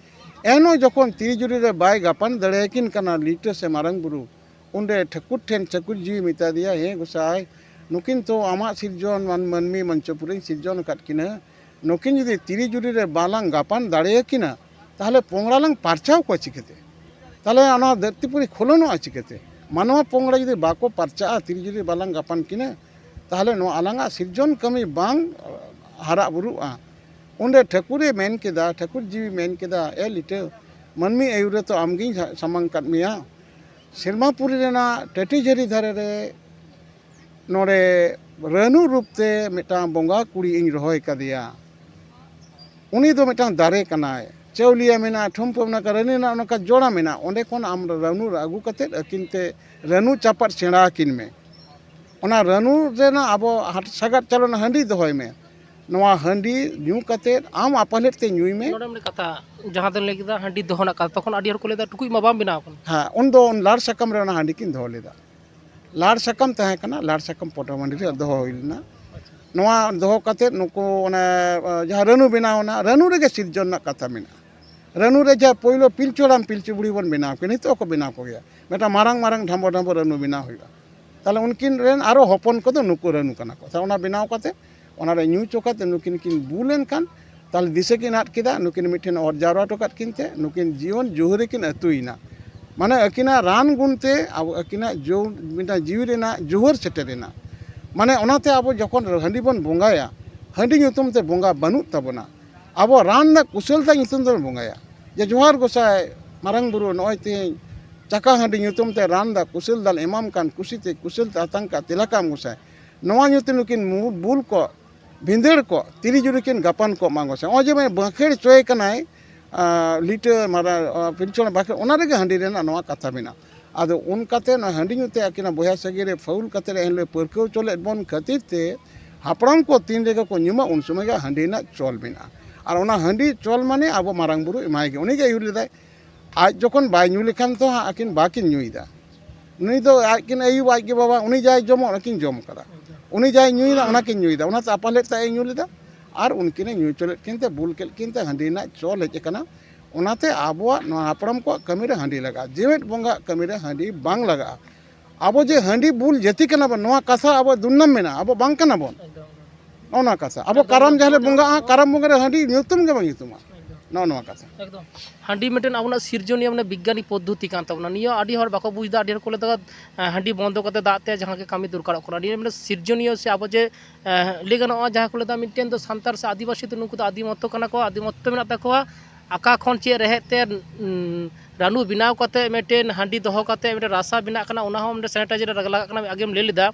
ᱮᱱᱦᱚᱸ ᱡᱚᱠᱷᱚᱱ ᱛᱤᱨᱤ ᱡᱩᱨᱤ ᱨᱮ ᱵᱟᱭ ᱜᱟᱯᱟᱱ ᱫᱟᱲᱮᱭᱟᱠᱤᱱ ᱠᱟᱱᱟ ᱞᱤᱴᱟᱹ ᱥᱮ ᱢᱟᱨᱟᱝ ᱵᱩᱨᱩ, ᱩᱱᱨᱮ ᱴᱷᱟᱹᱠᱩᱨ ᱴᱷᱮᱱ ᱴᱷᱟᱹᱠᱩᱨ ᱡᱤᱣᱤ ᱢᱮᱛᱟ ᱫᱮᱭᱟ, ᱦᱮᱸ ᱜᱚᱸᱥᱟᱭ, ᱱᱩᱠᱤᱱ ᱛᱚ ᱟᱢᱟᱜ ᱥᱤᱨᱡᱚᱱ ᱢᱟᱹᱱᱢᱤ ᱢᱚᱧᱪᱚᱯᱩᱨᱤᱧ ᱥᱤᱨᱡᱚᱱ ᱟᱠᱟᱫ ᱠᱤᱱᱟᱹ, ᱱᱩᱠᱤᱱ ᱡᱩᱫᱤ ᱛᱤᱨᱤ ᱡᱩᱨᱤ ᱨᱮ ᱵᱟᱞᱟᱝ ᱜᱟᱯᱟᱱ ᱫᱟᱲᱮᱭᱟᱠᱤᱱᱟ, ᱛᱟᱦᱚᱞᱮ ᱯᱚᱝᱲᱟ ᱞᱟᱝ ᱯᱟᱨᱪᱟᱣ ᱠᱚᱣᱟ ᱪᱤᱠᱟᱹᱛᱮ? ᱛᱟᱦᱚᱞᱮ ᱚᱱᱟ ᱫᱷᱟᱹᱨᱛᱤᱯᱩᱨᱤ ᱠᱷᱩᱞᱟᱹᱱᱚᱜᱼᱟ ᱪᱤᱠᱟᱹᱛᱮ? ᱢᱟᱱᱣᱟ ᱯᱚᱝᱲᱟ ᱡᱩᱫᱤ ᱵᱟᱠᱚ ᱯᱟᱨᱪᱟᱜᱼᱟ, ᱛᱤᱨᱤ ᱡᱩᱨᱤ ᱵᱟᱞᱟᱝ ᱜᱟᱯᱟᱱ ᱠᱤᱱᱟ, ᱛᱟᱦᱚᱞᱮ ᱱᱚᱣᱟ ᱟᱞᱟᱝᱟᱜ ᱥᱤᱨᱡᱚᱱ ᱠᱟᱹᱢᱤ ᱵᱟᱝ ᱦᱟᱨᱟ ᱵᱩᱨᱩᱜᱼᱟ᱾ ᱩᱱᱨᱮ ᱴᱷᱟᱹᱠᱩᱨᱮ ᱢᱮᱱ ᱠᱮᱫᱟ, ᱴᱷᱟᱹᱠᱩᱨ ᱡᱤᱣᱤ ᱢᱮᱱ ᱠᱮᱫᱟ, ᱮ ᱞᱤᱴᱟᱹ, ᱢᱟᱹᱱᱢᱤ ᱟᱹᱭᱩᱨ ᱨᱮᱛᱚ ᱟᱢᱜᱤᱧ ᱥᱟᱢᱟᱝ ᱠᱟᱫ ᱢᱮᱭᱟ᱾ ᱥᱮᱨᱢᱟᱯᱩᱨᱤ ᱨᱮᱱᱟᱜ ᱴᱟᱹᱴᱤ ᱡᱷᱟᱹᱨᱤ ᱫᱷᱟᱨᱮ ᱨᱮ ᱱᱚᱰᱮ ᱨᱟᱹᱱᱩ ᱨᱩᱯ ᱛᱮ ᱢᱤᱫᱴᱟᱝ ᱵᱚᱸᱜᱟ ᱠᱩᱲᱤ ᱤᱧ ᱨᱚᱦᱚᱭ ᱠᱟᱫᱮᱭᱟ᱾ ᱩᱱᱤ ᱫᱚ ᱢᱤᱫᱴᱟᱝ ᱫᱟᱨᱮ ᱠᱟᱱᱟᱭ, ᱪᱟᱹᱣᱞᱤᱭᱟᱹ ᱢᱮᱱᱟᱜᱼᱟ, ᱴᱷᱩᱢᱯᱩ ᱢᱮᱱᱟᱜᱼᱟ, ᱨᱟᱹᱱᱩ ᱨᱮᱱᱟᱜ ᱚᱱᱠᱟ ᱡᱚᱲᱟ ᱢᱮᱱᱟᱜᱼᱟ᱾ ᱚᱸᱰᱮ ᱠᱷᱚᱱ ᱟᱢ ᱨᱟᱹᱱᱩ ᱟᱹᱜᱩ ᱠᱟᱛᱮᱫ ᱟᱹᱠᱤᱱ ᱛᱮ ᱨᱟᱹᱱᱩ ᱪᱟᱯᱟᱫ ᱥᱮᱬᱟ ᱟᱹᱠᱤᱱ ᱢᱮ᱾ ᱚᱱᱟ ᱨᱟᱹᱱᱩ ᱨᱮᱱᱟᱜ ᱟᱵᱚ ᱦᱟᱴ ᱥᱟᱜᱟᱫ ᱪᱟᱣᱞᱮ ᱨᱮᱱᱟᱜ ᱦᱟᱺᱰᱤ ᱫᱚᱦᱚᱭ ᱢᱮ᱾ ᱱᱚᱣᱟ ᱦᱟᱺᱰᱤ ᱧᱩ ᱠᱟᱛᱮᱫ ᱟᱢ ᱟᱯᱟᱞᱮᱫ ᱛᱮ ᱧᱩᱭ ᱢᱮ᱾ ᱱᱚᱰᱮ ᱢᱤᱫᱴᱮᱱ ᱠᱟᱛᱷᱟ, ᱡᱟᱦᱟᱸ ᱫᱚ ᱞᱟᱹᱭ ᱠᱮᱫᱟ ᱦᱟᱺᱰᱤ ᱫᱚᱦᱚ ᱨᱮᱱᱟᱜ ᱠᱟᱛᱷᱟ, ᱛᱚᱠᱷᱚᱱ ᱟᱹᱰᱤ ᱦᱚᱲ ᱠᱚ ᱞᱟᱹᱭᱫᱟ ᱴᱩᱠᱩᱡ ᱢᱟ ᱵᱟᱢ ᱵᱮᱱᱟᱣ ᱠᱟᱱᱟ᱾ ᱦᱮᱸ, ᱩᱱᱫᱚ ᱞᱟᱲ ᱥᱟᱠᱟᱢ ᱨᱮ ᱚᱱᱟ ᱦᱟᱺᱰᱤ ᱠᱤᱱ ᱫᱚᱦᱚ ᱞᱮᱫᱟ᱾ ᱞᱟᱲ ᱥᱟᱠᱟᱢ ᱛᱟᱦᱮᱸ ᱠᱟᱱᱟ, ᱞᱟᱲ ᱥᱟᱠᱟᱢ ᱯᱚᱴᱚᱢ ᱦᱟᱺᱰᱤ ᱨᱮ ᱫᱚᱦᱚ ᱦᱩᱭ ᱞᱮᱱᱟ᱾ ᱱᱚᱣᱟ ᱫᱚᱦᱚ ᱠᱟᱛᱮᱫ ᱱᱩᱠᱩ ᱚᱱᱮ, ᱡᱟᱦᱟᱸ ᱨᱟᱹᱱᱩ ᱵᱮᱱᱟᱣ ᱮᱱᱟ, ᱨᱟᱹᱱᱩ ᱨᱮᱜᱮ ᱥᱤᱨᱡᱚᱱ ᱨᱮᱱᱟᱜ ᱠᱟᱛᱷᱟ ᱢᱮᱱᱟᱜᱼᱟ᱾ ᱨᱟᱹᱱᱩ ᱨᱮ ᱡᱟᱦᱟᱸ ᱯᱳᱭᱞᱳ ᱯᱤᱞᱪᱩ ᱦᱟᱲᱟᱢ ᱯᱤᱞᱪᱩ ᱵᱩᱲᱦᱤ ᱵᱚᱱ ᱵᱮᱱᱟᱣ ᱠᱤᱱᱟ, ᱱᱤᱛᱚᱜ ᱦᱚᱸᱠᱚ ᱵᱮᱱᱟᱣ ᱠᱚᱜᱮᱭᱟ᱾ ᱢᱤᱫᱴᱟᱝ ᱢᱟᱨᱟᱝ ᱢᱟᱨᱟᱝ ᱰᱷᱟᱢᱵᱚ ᱰᱷᱟᱢᱵᱚ ᱨᱟᱹᱱᱩ ᱵᱮᱱᱟᱣ ᱦᱩᱭᱩᱜᱼᱟ᱾ ᱛᱟᱦᱚᱞᱮ ᱩᱱᱠᱤᱱ ᱨᱮᱱ ᱟᱨᱚ ᱦᱚᱯᱚᱱ ᱠᱚᱫᱚ ᱱᱩᱠᱩ ᱨᱟᱹᱱᱩ ᱠᱟᱱᱟ ᱠᱚ᱾ ᱛᱟᱦᱚᱞᱮ ᱚᱱᱟ ᱵᱮᱱᱟᱣ ᱠᱟᱛᱮ, ᱚᱱᱟᱨᱮ ᱧᱩ ᱦᱚᱪᱚ ᱠᱟᱛᱮ ᱱᱩᱠᱤᱱ ᱠᱤᱱ ᱵᱩᱞ ᱮᱱ ᱠᱷᱟᱱ, ᱛᱟᱦᱚᱞᱮ ᱫᱤᱥᱟᱹ ᱠᱤᱱ ᱟᱫ ᱠᱮᱫᱟ᱾ ᱱᱩᱠᱤᱱ ᱢᱤᱫ ᱴᱷᱮᱱ ᱚᱨ ᱡᱟᱣᱨᱟ ᱦᱚᱴᱚ ᱠᱟᱫ ᱠᱤᱱ ᱛᱮ ᱱᱩᱠᱤᱱ ᱡᱤᱭᱚᱱ ᱡᱩᱦᱟᱹᱨ ᱨᱮᱠᱤᱱ ᱟᱹᱛᱩᱭᱮᱱᱟ᱾ ᱢᱟᱱᱮ ᱟᱹᱠᱤᱱᱟᱜ ᱨᱟᱱ ᱜᱩᱱ ᱛᱮ ᱟᱵᱚ ᱟᱹᱠᱤᱱᱟᱜ ᱡᱚ-, ᱢᱤᱫᱴᱟᱝ ᱡᱤᱣᱤ ᱨᱮᱱᱟᱜ ᱡᱩᱦᱟᱹᱨ ᱥᱮᱴᱮᱨ ᱮᱱᱟ᱾ ᱢᱟᱱᱮ ᱚᱱᱟᱛᱮ ᱟᱵᱚ ᱡᱚᱠᱷᱚᱱ ᱦᱟᱺᱰᱤ ᱵᱚᱱ ᱵᱚᱸᱜᱟᱭᱟ, ᱦᱟᱺᱰᱤ ᱧᱩᱛᱩᱢ ᱛᱮ ᱵᱚᱸᱜᱟ ᱵᱟᱹᱱᱩᱜ ᱛᱟᱵᱚᱱᱟ᱾ ᱟᱵᱚ ᱨᱟᱱ ᱨᱮᱱᱟᱜ ᱠᱩᱥᱟᱹᱞ ᱫᱟᱜ ᱧᱩᱛᱩᱢ ᱛᱮᱵᱚᱱ ᱵᱚᱸᱜᱟᱭᱟ᱾ ᱡᱮ, ᱡᱚᱦᱟᱨ ᱜᱚᱸᱥᱟᱭ, ᱢᱟᱨᱟᱝ ᱵᱩᱨᱩ, ᱱᱚᱜᱼᱚᱭ ᱛᱮᱦᱮᱧ ᱪᱟᱠᱟ ᱦᱟᱺᱰᱤ ᱧᱩᱛᱩᱢ ᱛᱮ ᱨᱟᱱ ᱫᱟᱜ ᱠᱩᱥᱟᱹᱞ ᱫᱟᱜ ᱮᱢᱟᱢ ᱠᱟᱱ, ᱠᱩᱥᱤ ᱛᱮ ᱠᱩᱥᱟᱹᱞ ᱛᱮ ᱟᱛᱟᱝ ᱠᱟᱜ ᱛᱮᱞᱟ ᱠᱟᱜ ᱟᱢ ᱜᱚᱸᱥᱟᱭ᱾ ᱱᱚᱣᱟ ᱧᱩᱛᱩᱢ ᱱᱩᱠᱤᱱ ᱢᱩ-, ᱵᱩᱞ ᱠᱚ, ᱵᱷᱤᱸᱫᱟᱹᱲ ᱠᱚ, ᱛᱤᱨᱤ ᱡᱩᱨᱤ ᱠᱤᱱ ᱜᱟᱯᱟᱱ ᱠᱚᱜ ᱢᱟ ᱜᱚᱸᱥᱟᱭ᱾ ᱱᱚᱜᱼᱚᱭ ᱡᱮ ᱵᱟᱸᱠᱷᱮᱲ ᱦᱚᱪᱚᱭᱮ ᱠᱟᱱᱟᱭ, ᱟᱸ, ᱞᱤᱴᱟᱹ ᱢᱟᱨᱟ-, ᱟᱸ, ᱯᱤᱞᱪᱩ ᱦᱟᱲᱟᱢ ᱵᱟᱸᱠᱷᱮᱲ, ᱚᱱᱟ ᱨᱮᱜᱮ ᱦᱟᱺᱰᱤ ᱨᱮᱱᱟᱜ ᱱᱚᱣᱟ ᱠᱟᱛᱷᱟ ᱢᱮᱱᱟᱜᱼᱟ᱾ ᱟᱫᱚ ᱚᱱᱠᱟᱛᱮ ᱱᱚᱣᱟ ᱦᱟᱺᱰᱤ ᱧᱩ ᱛᱮ ᱟᱹᱠᱤᱱᱟᱜ ᱵᱚᱭᱦᱟ ᱥᱟᱹᱜᱟᱹᱭ ᱨᱮ ᱯᱷᱟᱹᱣᱩᱞ ᱠᱟᱛᱮ ᱮᱱᱦᱤᱞᱳᱜ ᱯᱟᱹᱨᱠᱟᱹᱣ ᱦᱚᱪᱚ ᱞᱮᱫ ᱵᱚᱱ ᱠᱷᱟᱹᱛᱤᱨ ᱛᱮ ᱦᱟᱯᱲᱟᱢ ᱠᱚ ᱛᱤᱱ ᱨᱮᱜᱮ ᱠᱚ ᱧᱩᱢᱟ ᱩᱱ ᱥᱚᱢᱚᱭ ᱜᱮ ᱦᱟᱺᱰᱤ ᱨᱮᱱᱟᱜ ᱪᱚᱞ ᱢᱮᱱᱟᱜᱼᱟ᱾ ᱟᱨ ᱚᱱᱟ ᱦᱟᱺᱰᱤ ᱪᱚᱞ ᱢᱟᱱᱮ ᱟᱵᱚ ᱢᱟᱨᱟᱝ ᱵᱩᱨᱩ ᱮᱢᱟᱭ ᱜᱮ, ᱩᱱᱤ ᱜᱮ ᱟᱹᱭᱩᱨ ᱞᱮᱫᱟᱭ᱾ ᱟᱡ ᱡᱚᱠᱷᱚᱱ ᱵᱟᱭ ᱧᱩ ᱞᱮᱠᱷᱟᱱ ᱛᱚ ᱦᱟᱸᱜ ᱟᱹᱠᱤᱱ ᱵᱟᱹᱠᱤᱱ ᱧᱩᱭᱮᱫᱟ᱾ ᱱᱩᱭ ᱫᱚ ᱟᱡ ᱠᱤᱱ ᱟᱹᱭᱩᱵ, ᱟᱡ ᱜᱮ ᱵᱟᱵᱟ, ᱩᱱᱤ ᱡᱟᱭ ᱡᱚᱢᱚᱜ, ᱚᱱᱟ ᱠᱤᱱ ᱡᱚᱢ ᱠᱟᱫᱟ᱾ ᱩᱱᱤ ᱡᱟᱭ ᱧᱩᱭᱮᱫᱟ, ᱚᱱᱟ ᱠᱤᱱ ᱧᱩᱭᱮᱫᱟ᱾ ᱚᱱᱟᱛᱮ ᱟᱯᱟᱞᱮᱫ ᱛᱟᱭ ᱧᱩ ᱞᱮᱫᱟ᱾ ᱟᱨ ᱩᱱᱠᱤᱱᱮ ᱧᱩ ᱦᱚᱪᱚ ᱞᱮᱫ ᱠᱤᱱ ᱛᱮ, ᱵᱩᱞ ᱠᱮᱫ ᱠᱤᱱ ᱛᱮ, ᱦᱟᱺᱰᱤ ᱨᱮᱱᱟᱜ ᱪᱚᱞ ᱦᱮᱡ ᱟᱠᱟᱱᱟ᱾ ᱚᱱᱟᱛᱮ ᱟᱵᱚᱣᱟᱜ ᱱᱚᱣᱟ ᱦᱟᱯᱲᱟᱢ ᱠᱚᱣᱟᱜ ᱠᱟᱹᱢᱤ ᱨᱮ ᱦᱟᱺᱰᱤ ᱞᱟᱜᱟᱜᱼᱟ, ᱡᱮᱣᱮᱫ ᱵᱚᱸᱜᱟᱜ ᱠᱟᱹᱢᱤ ᱨᱮ ᱦᱟᱺᱰᱤ ᱵᱟᱝ ᱞᱟᱜᱟᱜᱼᱟ᱾ ᱟᱵᱚ ᱡᱮ ᱦᱟᱺᱰᱤ ᱵᱩᱞ ᱡᱟᱹᱛᱤ ᱠᱟᱱᱟ ᱵᱚᱱ, ᱱᱚᱣᱟ ᱠᱟᱛᱷᱟ ᱟᱵᱚ ᱫᱩᱨᱱᱟᱢ ᱢᱮᱱᱟᱜᱼᱟ, ᱟᱵᱚ ᱵᱟᱝ ᱠᱟᱱᱟ ᱵᱚᱱ᱾ ᱮᱠᱫᱚᱢ, ᱮᱠᱫᱚᱢ᱾ ᱱᱚᱜᱼᱚ ᱱᱚᱣᱟ ᱠᱟᱛᱷᱟ᱾ ᱟᱵᱚ ᱮᱠᱫᱚᱢ, ᱠᱟᱨᱟᱢ ᱮᱠᱫᱚᱢ, ᱡᱟᱦᱟᱸ ᱨᱮ ᱮᱠᱫᱚᱢ, ᱵᱚᱸᱜᱟᱜᱼᱟ, ᱮᱠᱫᱚᱢ᱾ ᱠᱟᱨᱟᱢ ᱵᱚᱸᱜᱟ ᱨᱮ ᱦᱟᱺᱰᱤ ᱧᱩᱛᱩᱢ ᱜᱮ ᱵᱟᱝ ᱧᱩᱛᱩᱢᱟ᱾ ᱮᱠᱫᱚᱢ᱾ ᱱᱚᱜᱼᱚ ᱱᱚᱣᱟ ᱠᱟᱛᱷᱟ᱾ ᱮᱠᱫᱚᱢ᱾ ᱦᱟᱺᱰᱤ ᱢᱤᱫᱴᱮᱱ ᱟᱵᱚᱱᱟᱜ ᱥᱤᱨᱡᱚᱱᱤᱭᱟᱹ, ᱢᱟᱱᱮ ᱵᱤᱜᱽᱜᱟᱱᱤ ᱯᱚᱫᱽᱫᱷᱚᱛᱤ ᱠᱟᱱ ᱛᱟᱵᱚᱱᱟ᱾ ᱱᱤᱭᱟᱹ ᱟᱹᱰᱤ ᱦᱚᱲ ᱵᱟᱠᱚ ᱵᱩᱡᱽ ᱮᱫᱟ, ᱟᱹᱰᱤ ᱦᱚᱲ ᱠᱚ ᱞᱟᱹᱭ ᱮᱫᱟ, ᱮᱸ, ᱦᱟᱺᱰᱤ ᱵᱚᱱᱫᱚ ᱠᱟᱛᱮ ᱫᱟᱜ ᱛᱮ ᱡᱟᱦᱟᱸ ᱜᱮ ᱠᱟᱹᱢᱤ ᱫᱚᱨᱠᱟᱨᱚᱜ ᱠᱟᱱᱟ᱾ ᱱᱤᱭᱟᱹ ᱢᱟᱱᱮ ᱥᱤᱨᱡᱚᱱᱤᱭᱟᱹ ᱥᱮ ᱟᱵᱚ ᱡᱮ, ᱮᱸ, ᱞᱟᱹᱭ ᱜᱟᱱᱚᱜᱼᱟ, ᱡᱟᱦᱟᱸ ᱠᱚ ᱞᱟᱹᱭ ᱮᱫᱟ ᱢᱤᱫᱴᱮᱱ ᱫᱚ ᱥᱟᱱᱛᱟᱲ ᱥᱮ ᱟᱹᱫᱤᱵᱟᱹᱥᱤ ᱫᱚ ᱱᱩᱠᱩ ᱫᱚ ᱟᱹᱫᱤᱢᱚᱛᱛᱚ ᱠᱟᱱᱟ ᱠᱚ, ᱟᱹᱫᱤᱢᱚᱛᱛᱚ ᱢᱮᱱᱟᱜ ᱛᱟᱠᱚᱣᱟ᱾ ᱟᱠᱟ ᱠᱷᱚᱱ ᱪᱮᱫ ᱨᱮᱦᱮᱫ ᱛᱮ, ᱩᱸ, ᱨᱟᱹᱱᱩ ᱵᱮᱱᱟᱣ ᱠᱟᱛᱮ ᱢᱤᱫᱴᱮᱱ ᱦᱟᱺᱰᱤ ᱫᱚᱦᱚ ᱠᱟᱛᱮ ᱢᱤᱫᱴᱮᱱ ᱨᱟᱥᱟ ᱵᱮᱱᱟᱜ ᱠᱟᱱᱟ, ᱚᱱᱟ ᱦᱚᱸ ᱢᱤᱫᱴᱮᱱ sanitizer ᱨᱮ ᱞᱟᱜᱟᱜ ᱠᱟᱱᱟ, ᱟᱜᱮᱢ ᱞᱟᱹᱭ ᱞᱮᱫᱟ᱾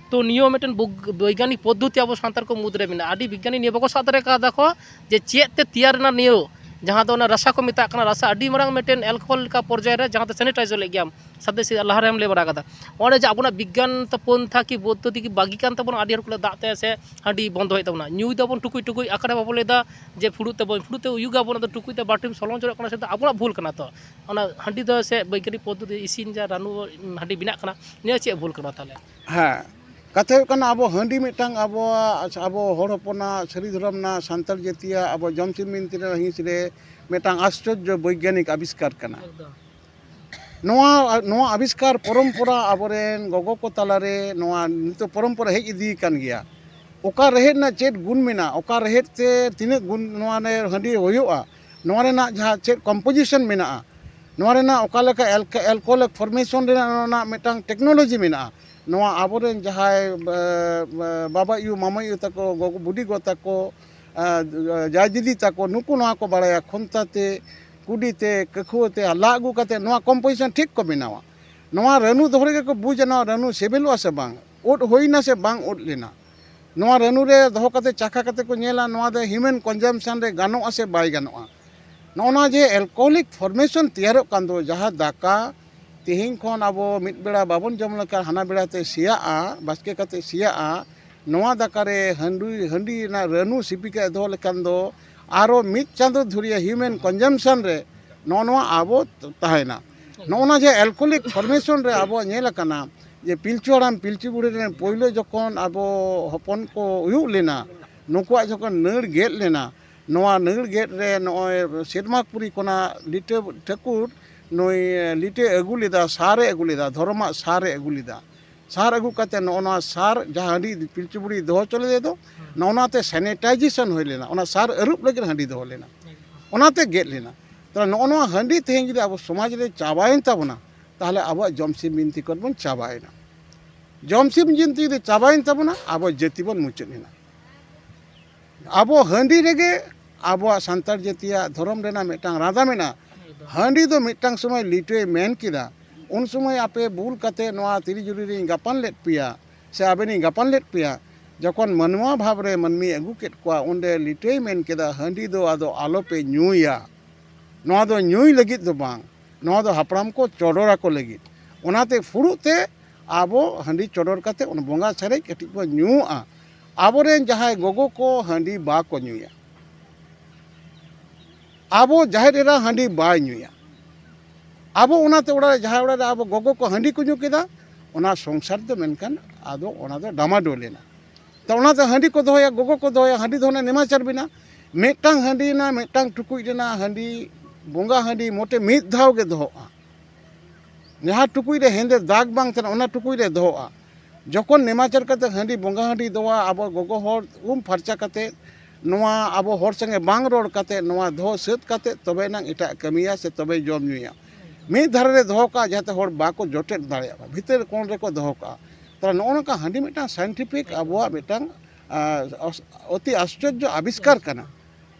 ᱛᱚ ᱱᱤᱭᱟᱹ ᱦᱚᱸ ᱢᱤᱫᱴᱮᱱ ᱵᱳᱜ-, ᱵᱳᱭᱜᱟᱱᱤᱠ ᱯᱚᱫᱽᱫᱷᱚᱛᱤ ᱟᱵᱚ ᱥᱟᱱᱛᱟᱲ ᱠᱚ ᱢᱩᱫᱽᱨᱮ ᱢᱮᱱᱟᱜᱼᱟ᱾ ᱟᱹᱰᱤ ᱵᱤᱜᱽᱜᱟᱱᱤ ᱱᱤᱭᱟᱹ ᱵᱟᱠᱚ ᱥᱟᱵ ᱫᱟᱲᱮ ᱠᱟᱣᱫᱟ ᱠᱚ ᱡᱮ ᱪᱮᱫ ᱛᱮ ᱛᱮᱭᱟᱨ ᱮᱱᱟ ᱱᱤᱭᱟᱹ, ᱡᱟᱦᱟᱸ ᱫᱚ ᱚᱱᱟ ᱨᱟᱥᱟ ᱠᱚ ᱢᱮᱛᱟᱜ ᱠᱟᱱᱟ, ᱨᱟᱥᱟ ᱟᱹᱰᱤ ᱢᱟᱨᱟᱝ ᱢᱤᱫᱴᱮᱱ alcohol ᱞᱮᱠᱟ ᱯᱚᱨᱡᱟᱭ ᱨᱮ, ᱡᱟᱦᱟᱸ ᱫᱚ sanitizer ᱞᱮᱫ ᱜᱮᱭᱟᱢ, ᱥᱟᱫᱮ ᱥᱮ ᱞᱟᱦᱟ ᱨᱮᱢ ᱞᱟᱹᱭ ᱵᱟᱲᱟ ᱠᱟᱫᱟ᱾ ᱚᱸᱰᱮ ᱡᱮ ᱟᱵᱚᱱᱟᱜ ᱵᱤᱜᱽᱜᱟᱱ ᱛᱮ ᱯᱚᱱᱛᱷᱟ ᱠᱤ ᱯᱚᱫᱽᱫᱷᱚᱛᱤ ᱠᱤ ᱵᱟᱹᱜᱤ ᱠᱟᱱ ᱛᱟᱵᱚᱱᱟ, ᱟᱹᱰᱤ ᱦᱚᱲ ᱠᱚ ᱞᱟᱹᱭ ᱫᱟᱜ ᱛᱮ ᱥᱮ ᱦᱟᱺᱰᱤ ᱵᱚᱱᱫᱚᱭᱮᱫ ᱛᱟᱵᱚᱱᱟ᱾ ᱧᱩᱭ ᱫᱟᱵᱚᱱ ᱴᱩᱠᱩᱡ ᱴᱩᱠᱩᱡ, ᱟᱠᱷᱲᱟ ᱵᱟᱵᱚ ᱞᱟᱹᱭ ᱫᱟ ᱡᱮ ᱯᱷᱩᱲᱩᱜ ᱛᱮᱵᱚᱱ, ᱯᱷᱩᱲᱩᱜ ᱛᱮ ᱩᱭᱩᱜᱟᱵᱚᱱ, ᱟᱫᱚ ᱴᱩᱠᱩᱡ ᱛᱮ ᱵᱟᱹᱴᱤᱢ ᱥᱚᱞᱚᱝ ᱡᱚᱱᱚᱜ ᱠᱟᱱᱟ, ᱥᱮ ᱫᱚ ᱟᱵᱚᱱᱟᱜ ᱵᱷᱩᱞ ᱠᱟᱱᱟ᱾ ᱛᱚ ᱚᱱᱟ ᱦᱟᱺᱰᱤ ᱫᱚ ᱥᱮ ᱵᱳᱭᱜᱟᱱᱤᱠ ᱯᱚᱫᱽᱫᱷᱚᱛᱤ ᱤᱥᱤᱱ ᱡᱟ ᱨᱟᱹᱱᱩ ᱦᱟᱺᱰᱤ ᱵᱮᱱᱟᱜ ᱠᱟᱱᱟ, ᱱᱤᱭᱟᱹ ᱪᱮᱫ ᱵᱷᱩᱞ ᱠᱟᱱᱟ ᱛᱟᱦᱚᱞᱮ? ᱦᱮᱸ, ᱠᱟᱛᱷᱟ ᱦᱩᱭᱩᱜ ᱠᱟᱱᱟ, ᱟᱵᱚ ᱦᱟᱺᱰᱤ ᱢᱤᱫᱴᱟᱝ ᱟᱵᱚᱣᱟᱜ, ᱟᱵᱚ ᱦᱚᱲ ᱦᱚᱯᱚᱱᱟᱜ, ᱥᱟᱹᱨᱤ ᱫᱷᱚᱨᱚᱢ ᱨᱮᱱᱟᱜ, ᱥᱟᱱᱛᱟᱲ ᱡᱟᱹᱛᱤᱭᱟᱜ, ᱟᱵᱚ ᱡᱚᱢ ᱥᱤᱢ ᱵᱤᱱᱛᱤ ᱨᱮᱱᱟᱜ ᱦᱤᱸᱥ ᱨᱮ ᱢᱤᱫᱴᱟᱝ ᱟᱥᱪᱚᱨᱡᱚ ᱵᱳᱭᱜᱟᱱᱤᱠ ᱟᱵᱤᱥᱠᱟᱨ ᱠᱟᱱᱟ᱾ ᱮᱠᱫᱚᱢ᱾ ᱱᱚᱣᱟ, ᱱᱚᱣᱟ ᱟᱵᱤᱥᱠᱟᱨ ᱯᱚᱨᱚᱢᱯᱚᱨᱟ ᱟᱵᱚᱨᱮᱱ ᱜᱚᱜᱚ ᱠᱚ ᱛᱟᱞᱟᱨᱮ ᱱᱚᱣᱟ ᱱᱤᱛᱚᱜ ᱯᱚᱨᱚᱢᱯᱚᱨᱟ ᱦᱮᱡ ᱤᱫᱤ ᱠᱟᱱ ᱜᱮᱭᱟ᱾ ᱚᱠᱟ ᱨᱮᱦᱮᱫ ᱨᱮᱱᱟᱜ ᱪᱮᱫ ᱜᱩᱱ ᱢᱮᱱᱟᱜᱼᱟ, ᱚᱠᱟ ᱨᱮᱦᱮᱫ ᱛᱮ ᱛᱤᱱᱟᱹᱜ ᱜᱩᱱ ᱱᱚᱣᱟ ᱨᱮ ᱦᱟᱺᱰᱤ ᱦᱩᱭᱩᱜᱼᱟ, ᱱᱚᱣᱟ ᱨᱮᱱᱟᱜ ᱡᱟᱦᱟᱸ ᱪᱮᱫ composition ᱢᱮᱱᱟᱜᱼᱟ, ᱱᱚᱣᱟ ᱨᱮᱱᱟᱜ ᱚᱠᱟ ᱞᱮᱠᱟ alco-, alcoholic formation ᱨᱮᱱᱟᱜ ᱱᱚᱣᱟ ᱨᱮᱱᱟᱜ ᱢᱤᱫᱴᱟᱝ technology ᱢᱮᱱᱟᱜᱼᱟ, ᱱᱚᱣᱟ ᱟᱵᱚᱨᱮᱱ ᱡᱟᱦᱟᱸᱭ, ᱵᱟ-, ᱵᱟᱵᱟ ᱟᱭᱳ, ᱢᱟᱢᱟ ᱟᱭᱳ ᱛᱟᱠᱚ, ᱜᱚᱜᱚ, ᱵᱩᱰᱤ ᱜᱚ ᱛᱟᱠᱚ, ᱟ, ᱡᱟᱭ ᱫᱤᱫᱤ ᱛᱟᱠᱚ, ᱱᱩᱠᱩ ᱱᱚᱣᱟ ᱠᱚ ᱵᱟᱲᱟᱭᱟ᱾ ᱠᱷᱚᱱᱛᱟ ᱛᱮ, ᱠᱩᱰᱤ ᱛᱮ, ᱠᱟᱹᱠᱷᱩᱣᱟᱹ ᱛᱮ ᱞᱟ ᱟᱹᱜᱩ ᱠᱟᱛᱮ ᱱᱚᱣᱟ composition ᱴᱷᱤᱠ ᱠᱚ ᱵᱮᱱᱟᱣᱟ᱾ ᱱᱚᱣᱟ ᱨᱟᱹᱱᱩ ᱫᱚᱦᱚ ᱨᱮᱜᱮ ᱠᱚ ᱵᱩᱡᱟ ᱱᱚᱣᱟ ᱨᱟᱹᱱᱩ ᱥᱤᱵᱤᱞᱚᱜᱼᱟ ᱥᱮ ᱵᱟᱝ, ᱩᱫ ᱦᱩᱭᱱᱟ ᱥᱮ ᱵᱟᱝ ᱩᱫ ᱞᱮᱱᱟ᱾ ᱱᱚᱣᱟ ᱨᱟᱹᱱᱩ ᱨᱮ ᱫᱚᱦᱚ ᱠᱟᱛᱮ, ᱪᱟᱠᱷᱟ ᱠᱟᱛᱮ ᱠᱚ ᱧᱮᱞᱟ ᱱᱚᱣᱟ ᱫᱚ human consumption ᱨᱮ ᱜᱟᱱᱚᱜᱼᱟ ᱥᱮ ᱵᱟᱭ ᱜᱟᱱᱚᱜᱼᱟ᱾ ᱱᱚᱜᱼᱚ ᱱᱚᱣᱟ ᱡᱮ alcoholic formation ᱛᱮᱭᱟᱨᱚᱜ ᱠᱟᱱ ᱫᱚ, ᱡᱟᱦᱟᱸ ᱫᱟᱠᱟ ᱛᱮᱦᱮᱧ ᱠᱷᱚᱱ ᱟᱵᱚ ᱢᱤᱫ ᱵᱮᱲᱟ ᱵᱟᱵᱚᱱ ᱡᱚᱢ ᱞᱮᱠᱷᱟᱱ ᱦᱟᱱᱟ ᱵᱮᱲᱟ ᱛᱮ ᱥᱮᱭᱟᱜᱼᱟ, ᱵᱟᱥᱠᱮ ᱠᱟᱛᱮ ᱥᱮᱭᱟᱜᱼᱟ, ᱱᱚᱣᱟ ᱫᱟᱠᱟ ᱨᱮ ᱦᱟᱺᱰᱤ, ᱦᱟᱺᱰᱤ ᱨᱮᱱᱟᱜ ᱨᱟᱹᱱᱩ ᱥᱤᱯᱤ ᱠᱟᱛᱮ ᱫᱚᱦᱚ ᱞᱮᱠᱷᱟᱱ ᱫᱚ ᱟᱨᱚ ᱢᱤᱫ ᱪᱟᱸᱫᱚ ᱫᱷᱩᱨᱤᱭᱟᱹ human consumption ᱨᱮ ᱱᱚᱜᱼᱚ ᱱᱚᱣᱟ ᱟᱵᱚ ᱛᱟᱦᱮᱱᱟ᱾ ᱱᱚᱜᱼᱚ ᱱᱟ ᱡᱮ alcoholic formation ᱨᱮ ᱟᱵᱚᱣᱟᱜ ᱧᱮᱞ ᱟᱠᱟᱱᱟ ᱡᱮ ᱯᱤᱞᱪᱩ ᱦᱟᱲᱟᱢ ᱯᱤᱞᱪᱩ ᱵᱩᱲᱦᱤ ᱨᱮᱱ ᱯᱳᱭᱞᱳ ᱡᱚᱠᱷᱚᱱ ᱟᱵᱚ ᱦᱚᱯᱚᱱ ᱠᱚ ᱦᱩᱭᱩᱜ ᱞᱮᱱᱟ, ᱱᱩᱠᱩᱣᱟᱜ ᱡᱚᱠᱷᱚᱱ ᱱᱟᱹᱲ ᱜᱮᱫ ᱞᱮᱱᱟ, ᱱᱚᱣᱟ ᱱᱟᱹᱲ ᱜᱮᱫ ᱨᱮ ᱱᱚᱜᱼᱚᱭ ᱥᱮᱨᱢᱟᱠᱯᱩᱨᱤ ᱠᱷᱚᱱᱟᱜ ᱞᱤᱴᱟᱹ ᱴᱷᱟᱹᱠᱩᱨ ᱱᱩᱭ ᱞᱤᱴᱟᱹ ᱟᱹᱜᱩ ᱞᱮᱫᱟ, ᱥᱟᱨᱮ ᱟᱹᱜᱩ ᱞᱮᱫᱟ, ᱫᱷᱚᱨᱚᱢᱟᱜ ᱥᱟᱨᱮ ᱟᱹᱜᱩ ᱞᱮᱫᱟ᱾ ᱥᱟᱨ ᱟᱹᱜᱩ ᱠᱟᱛᱮ ᱱᱚᱜᱼᱚ ᱱᱚᱣᱟ ᱥᱟᱨ ᱡᱟᱦᱟᱸ ᱦᱟᱺᱰᱤ ᱯᱤᱞᱪᱩ ᱵᱩᱲᱦᱤ ᱫᱚᱦᱚ ᱦᱚᱪᱚ ᱞᱮᱫᱮ ᱫᱚ, ᱱᱚᱜᱼᱚ ᱱᱚᱣᱟᱛᱮ sanitization ᱦᱩᱭ ᱞᱮᱱᱟ, ᱚᱱᱟ ᱥᱟᱨ ᱟᱹᱨᱩᱵ ᱞᱟᱹᱜᱤᱫ ᱦᱟᱺᱰᱤ ᱫᱚᱦᱚ ᱞᱮᱱᱟ, ᱚᱱᱟᱛᱮ ᱜᱮᱫ ᱞᱮᱱᱟ᱾ ᱛᱟᱦᱞᱮ ᱱᱚᱜᱼᱚ ᱱᱚᱣᱟ ᱦᱟᱺᱰᱤ ᱛᱮᱦᱮᱧ ᱡᱩᱫᱤ ᱟᱵᱚ ᱥᱚᱢᱟᱡᱽ ᱨᱮ ᱪᱟᱵᱟᱭᱮᱱ ᱛᱟᱵᱚᱱᱟ, ᱛᱟᱦᱞᱮ ᱟᱵᱚᱣᱟᱜ ᱡᱚᱢ ᱥᱤᱢ ᱵᱤᱱᱛᱤ ᱠᱚᱨᱮ ᱵᱚᱱ ᱪᱟᱵᱟᱭᱮᱱᱟ᱾ ᱡᱚᱢ ᱥᱤᱢ ᱵᱤᱱᱛᱤ ᱡᱩᱫᱤ ᱪᱟᱵᱟᱭᱮᱱ ᱛᱟᱵᱚᱱᱟ, ᱟᱵᱚ ᱡᱟᱹᱛᱤ ᱵᱚᱱ ᱢᱩᱪᱟᱹᱫ ᱮᱱᱟ᱾ ᱟᱵᱚ ᱦᱟᱺᱰᱤ ᱨᱮᱜᱮ ᱟᱵᱚᱣᱟᱜ ᱥᱟᱱᱛᱟᱲ ᱡᱟᱹᱛᱤᱭᱟᱜ ᱫᱷᱚᱨᱚᱢ ᱨᱮᱱᱟᱜ ᱢᱤᱫᱴᱟᱝ ᱨᱟᱸᱫᱟ ᱢᱮᱱᱟᱜᱼᱟ᱾ ᱦᱟᱺᱰᱤ ᱫᱚ ᱢᱤᱫᱴᱟᱝ ᱥᱚᱢᱚᱭ ᱞᱤᱴᱟᱹᱭ ᱢᱮᱱ ᱠᱮᱫᱟ, ᱩᱱ ᱥᱚᱢᱚᱭ ᱟᱯᱮ ᱵᱩᱞ ᱠᱟᱛᱮ ᱱᱚᱣᱟ ᱛᱤᱨᱤ ᱡᱩᱨᱤ ᱨᱤᱧ ᱜᱟᱯᱟᱱ ᱞᱮᱫ ᱯᱮᱭᱟ, ᱥᱮ ᱟᱵᱮᱱᱤᱧ ᱜᱟᱯᱟᱱ ᱞᱮᱫ ᱯᱮᱭᱟ, ᱡᱚᱠᱷᱚᱱ ᱢᱟᱱᱣᱟ ᱵᱷᱟᱵᱽ ᱨᱮ ᱢᱟᱹᱱᱢᱤᱭ ᱟᱹᱜᱩ ᱠᱮᱫ ᱠᱚᱣᱟ, ᱚᱸᱰᱮ ᱞᱤᱴᱟᱹᱭ ᱢᱮᱱ ᱠᱮᱫᱟ, ᱦᱟᱺᱰᱤ ᱫᱚ ᱟᱫᱚ ᱟᱞᱚᱯᱮ ᱧᱩᱭᱟ, ᱱᱚᱣᱟ ᱫᱚ ᱧᱩᱭ ᱞᱟᱹᱜᱤᱫ ᱫᱚ ᱵᱟᱝ, ᱱᱚᱣᱟ ᱫᱚ ᱦᱟᱯᱲᱟᱢ ᱠᱚ ᱪᱚᱰᱚᱨ ᱟᱠᱚ ᱞᱟᱹᱜᱤᱫ᱾ ᱚᱱᱟᱛᱮ ᱯᱷᱩᱲᱩᱜ ᱛᱮ ᱟᱵᱚ ᱦᱟᱺᱰᱤ ᱪᱚᱰᱚᱨ ᱠᱟᱛᱮ ᱚᱱᱟ ᱵᱚᱸᱜᱟ ᱥᱟᱨᱮᱡ ᱠᱟᱹᱴᱤᱡ ᱵᱚᱱ ᱧᱩᱣᱟᱜᱼᱟ᱾ ᱟᱵᱚᱨᱮᱱ ᱡᱟᱦᱟᱸᱭ ᱜᱚᱜᱚ ᱠᱚ ᱦᱟᱺᱰᱤ ᱵᱟᱠᱚ ᱧᱩᱭᱟ, ᱟᱵᱚ ᱡᱟᱦᱮᱨ ᱮᱨᱟ ᱦᱟᱺᱰᱤ ᱵᱟᱭ ᱧᱩᱭᱟ᱾ ᱟᱵᱚ ᱚᱱᱟᱛᱮ ᱚᱲᱟᱜ ᱨᱮ, ᱡᱟᱦᱟᱸᱭ ᱚᱲᱟᱜ ᱨᱮ ᱟᱵᱚ ᱜᱚᱜᱚ ᱠᱚ ᱦᱟᱺᱰᱤ ᱠᱚ ᱧᱩ ᱠᱮᱫᱟ, ᱚᱱᱟ ᱥᱚᱝᱥᱟᱨ ᱫᱚ ᱢᱮᱱᱠᱷᱟᱱ ᱟᱫᱚ ᱚᱱᱟ ᱫᱚ ᱰᱟᱢᱟᱰᱳᱞ ᱮᱱᱟ᱾ ᱛᱚ ᱚᱱᱟᱛᱮ ᱦᱟᱺᱰᱤ ᱠᱚ ᱫᱚᱦᱚᱭᱟ, ᱜᱚᱜᱚ ᱠᱚ ᱫᱚᱦᱚᱭᱟ, ᱦᱟᱺᱰᱤ ᱫᱚ ᱦᱟᱱᱮ ᱱᱮᱢᱟᱪᱟᱨ ᱵᱮᱱᱟ᱾ ᱢᱤᱫᱴᱟᱝ ᱦᱟᱺᱰᱤ ᱨᱮᱱᱟᱜ, ᱢᱤᱫᱴᱟᱝ ᱴᱩᱠᱩᱡ ᱨᱮᱱᱟᱜ ᱦᱟᱺᱰᱤ, ᱵᱚᱸᱜᱟ ᱦᱟᱺᱰᱤ ᱢᱚᱴᱮ ᱢᱤᱫ ᱫᱷᱟᱣ ᱜᱮ ᱫᱚᱦᱚᱜᱼᱟ᱾ ᱡᱟᱦᱟᱸ ᱴᱩᱠᱩᱡ ᱨᱮ ᱦᱮᱸᱫᱮ ᱫᱟᱜᱽ ᱵᱟᱝ ᱛᱟᱦᱮᱱᱟ, ᱚᱱᱟ ᱴᱩᱠᱩᱡ ᱨᱮ ᱫᱚᱦᱚᱜᱼᱟ᱾ ᱡᱚᱠᱷᱚᱱ ᱱᱮᱢᱟᱪᱟᱨ ᱠᱟᱛᱮ ᱦᱟᱺᱰᱤ, ᱵᱚᱸᱜᱟ ᱦᱟᱺᱰᱤ ᱫᱚᱦᱚᱜᱼᱟ, ᱟᱵᱚ ᱜᱚᱜᱚ ᱦᱚᱲ ᱩᱢ ᱯᱷᱟᱨᱪᱟ ᱠᱟᱛᱮ ᱱᱚᱣᱟ ᱟᱵᱚ ᱦᱚᱲ ᱥᱚᱸᱜᱮ ᱵᱟᱝ ᱨᱚᱲ ᱠᱟᱛᱮ, ᱱᱚᱣᱟ ᱫᱚᱦᱚ ᱥᱟᱹᱛ ᱠᱟᱛᱮ ᱛᱚᱵᱮ ᱮᱱᱟᱝ ᱮᱴᱟᱜ ᱠᱟᱹᱢᱤᱭᱟ ᱥᱮ ᱛᱚᱵᱮ ᱡᱚᱢ ᱧᱩᱭᱟ᱾ ᱢᱤᱫ ᱫᱷᱟᱨᱮ ᱨᱮ ᱫᱚᱦᱚ ᱠᱟᱜᱼᱟ, ᱡᱟᱛᱮ ᱦᱚᱲ ᱵᱟᱠᱚ ᱡᱚᱴᱮᱫ ᱫᱟᱲᱮᱭᱟᱜ ᱢᱟ, ᱵᱷᱤᱛᱟᱹᱨ ᱠᱚᱬ ᱨᱮᱠᱚ ᱫᱚᱦᱚ ᱠᱟᱜᱼᱟ᱾ ᱛᱟᱦᱞᱮ ᱱᱚᱜᱼᱚ ᱱᱚᱝᱠᱟ ᱦᱟᱺᱰᱤ ᱢᱤᱫᱴᱟᱝ scientific ᱟᱵᱚᱣᱟᱜ ᱢᱤᱫᱴᱟᱝ, ᱟᱸ, ᱚᱥ-, ᱚᱛᱤ ᱟᱥᱪᱚᱨᱡᱚ ᱟᱵᱤᱥᱠᱟᱨ ᱠᱟᱱᱟ᱾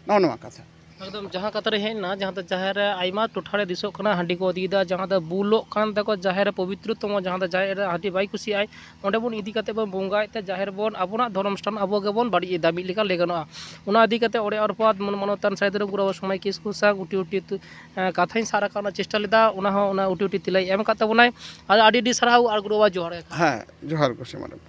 ᱱᱚᱜᱼᱚ ᱱᱚᱣᱟ ᱠᱟᱛᱷᱟ᱾ ᱮᱠᱫᱚᱢ ᱡᱟᱦᱟᱸ ᱠᱟᱛᱷᱟ ᱨᱮ ᱦᱮᱡ ᱮᱱᱟ, ᱡᱟᱦᱟᱸ ᱫᱚ ᱡᱟᱦᱮᱨ ᱨᱮ ᱟᱭᱢᱟ ᱴᱚᱴᱷᱟ ᱨᱮ ᱫᱤᱥᱚᱜ ᱠᱟᱱᱟ ᱦᱟᱺᱰᱤ ᱠᱚ ᱤᱫᱤᱭᱮᱫᱟ, ᱡᱟᱦᱟᱸ ᱫᱚ ᱵᱩᱞᱚᱜ ᱠᱟᱱ ᱛᱟᱠᱚ ᱡᱟᱦᱮᱨ ᱨᱮ ᱯᱚᱵᱤᱛᱨᱚᱛᱚᱢᱚ, ᱡᱟᱦᱟᱸ ᱫᱚ ᱡᱟᱦᱮᱨ ᱨᱮ ᱦᱟᱺᱰᱤ ᱵᱟᱭ ᱠᱩᱥᱤᱭᱟᱜᱼᱟᱭ, ᱚᱸᱰᱮ ᱵᱚᱱ ᱤᱫᱤ ᱠᱟᱛᱮ ᱵᱚᱱ ᱵᱚᱸᱜᱟᱭᱮᱫ ᱛᱮ ᱡᱟᱦᱮᱨ ᱵᱚᱱ, ᱟᱵᱚᱱᱟᱜ ᱫᱷᱚᱨᱚᱢ ᱥᱛᱷᱟᱱ ᱟᱵᱚ ᱜᱮᱵᱚᱱ ᱵᱟᱹᱲᱤᱡ ᱮᱫᱟ ᱢᱤᱫ ᱞᱮᱠᱟ ᱞᱟᱹᱭ ᱜᱟᱱᱚᱜᱼᱟ᱾ ᱚᱱᱟ ᱤᱫᱤ ᱠᱟᱛᱮ ᱚᱲᱮ ᱚᱨᱯᱟᱛ ᱢᱟᱱ-, ᱢᱟᱱᱚᱛᱟᱱ ᱥᱟᱹᱭ ᱫᱷᱚᱨᱚᱢ ᱜᱩᱨᱩ ᱵᱟᱵᱟ ᱥᱚᱢᱟᱭ ᱠᱤᱥᱠᱩ ᱥᱟᱶ ᱩᱴᱤ ᱩᱴᱤ ᱛᱩ-, ᱮᱸ, ᱠᱟᱛᱷᱟᱧ ᱥᱟᱵ ᱨᱟᱠᱟᱵ ᱨᱮᱱᱟᱜ ᱪᱮᱥᱴᱟ ᱞᱮᱫᱟ, ᱚᱱᱟ ᱦᱚᱸ ᱚᱱᱟ ᱩᱴᱤ ᱩᱴᱤ ᱛᱮᱞᱟᱭ ᱮᱢ ᱟᱠᱟᱫ ᱛᱟᱵᱚᱱᱟᱭ᱾ ᱟᱨ ᱟᱹᱰᱤ ᱟᱹᱰᱤ ᱥᱟᱨᱦᱟᱣ ᱟᱨ ᱜᱩᱨᱩ ᱵᱟᱵᱟ ᱡᱚᱦᱟᱨ ᱜᱮ᱾ ᱦᱮᱸ, ᱡᱚᱦᱟᱨ ᱜᱮ ᱥᱮ ᱢᱟᱱᱚᱛ᱾